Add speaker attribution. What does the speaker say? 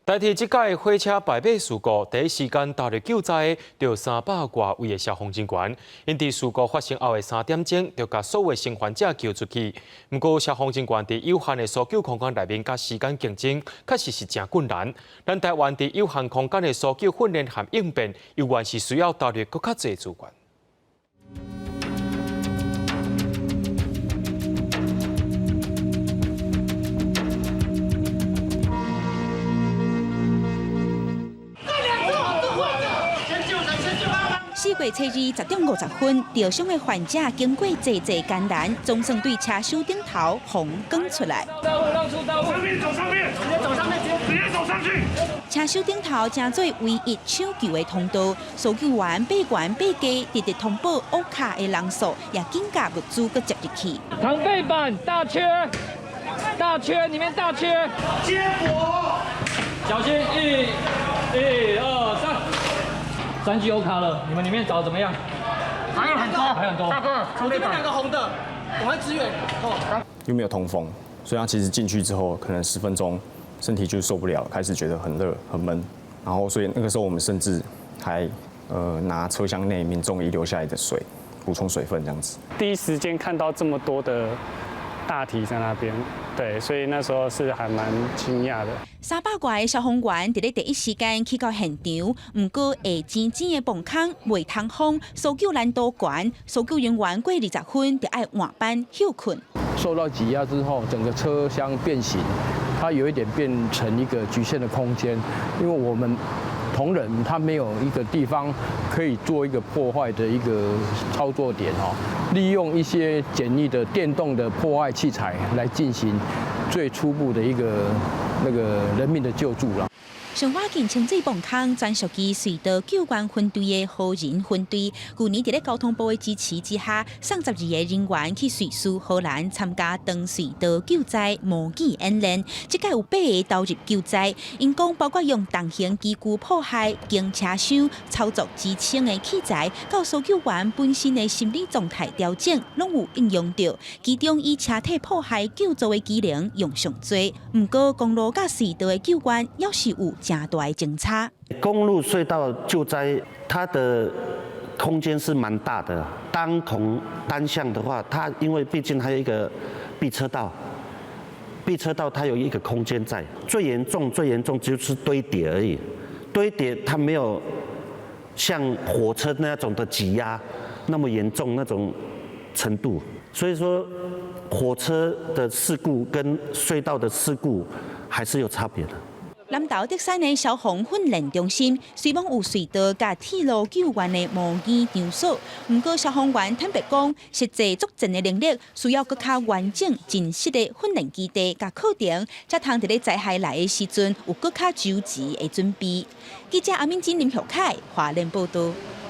Speaker 1: 台鐵這擺火車排尾事故，第一時間投入救災，著300外位的消防人員。𪜶佇事故發生後的3點鐘，就共所有生還者救出去。毋過消防人員佇有限的搜救空間內面，佮時間競爭，確實是誠困難。咱台灣佇有限空間的搜救訓練和應變，猶原是需要投入閣較濟資源。
Speaker 2: 4月初二10點50分，受傷的患者經過濟濟艱難，總算對車廂頂頭予趕出來。
Speaker 3: 上面走上面，直接走上面，直接走上去。
Speaker 2: 車廂頂頭成做唯一搶救的通道，搜救員爬懸爬低，直直通報烏卡的人數，也緊共物資閣接入去。
Speaker 4: 扛背板，大缺，大缺，裡面大缺。
Speaker 3: 接火，
Speaker 4: 小心，一、一、二、三。三具歐卡了，你們裡面找怎麼樣？
Speaker 3: 還有很多，
Speaker 4: 還很多。
Speaker 3: 大哥，這邊兩個紅的，我們支援。哦。
Speaker 5: 又沒有通風，所以他其實進去之後，可能10分鐘，身體就受不了，開始覺得很熱、很悶。然後，所以那個時候我們甚至還拿車廂內民眾遺留下來的水補充水分，這樣子。
Speaker 6: 第一時間看到這麼多的大體在那邊，對，所以那時候是還蠻驚訝的。
Speaker 2: 300外个消防員佇咧第一時間去到現場，毋過下淺淺的墓坑袂通風，搜救難度懸，搜救人員過20分就愛換班歇睏。
Speaker 7: 受到擠壓之後，整個車廂變形，它有一點變成一個局限的空間，因為我們同仁他沒有一個地方可以做一個破壞的一個操作點哦，利用一些簡易的電動的破壞器材來進行最初步的一個那個人命的救助啦。
Speaker 2: 上倚近清水墓坑專屬於隧道救援分隊的荷人分隊，舊年佇咧交通部的支持之下，送12個人員去瑞士、荷蘭參加長隧道救災模擬演練。這擺有八个投入救災，𪜶講包括用重型機具破壞、經車廂操作支撐的器材，到搜救員本身的心理狀態調整，攏有應用著。其中以車體破壞救助的技能用上濟，毋過公路佮隧道的救援，猶是有誠大的相差。
Speaker 8: 公路隧道救災，它的空間是蠻大的。單孔單向的話，它因為畢竟還有一個避車道，避車道它有一個空間在。最嚴重、最嚴重就是堆疊而已，堆疊它沒有像火車那種的擠壓那麼嚴重那種程度。所以說，火車的事故跟隧道的事故還是有差別的。
Speaker 2: 南投竹山的消防訓練中心雖罔有隧道佮鐵路救援的模擬場所，毋過消防員坦白講，實際作戰的能力需要閣較完整、真實的訓練基地佮課程，才通佇咧災害來的時陣有閣較周全的準備。記者阿敏金林玉凱華聯報道。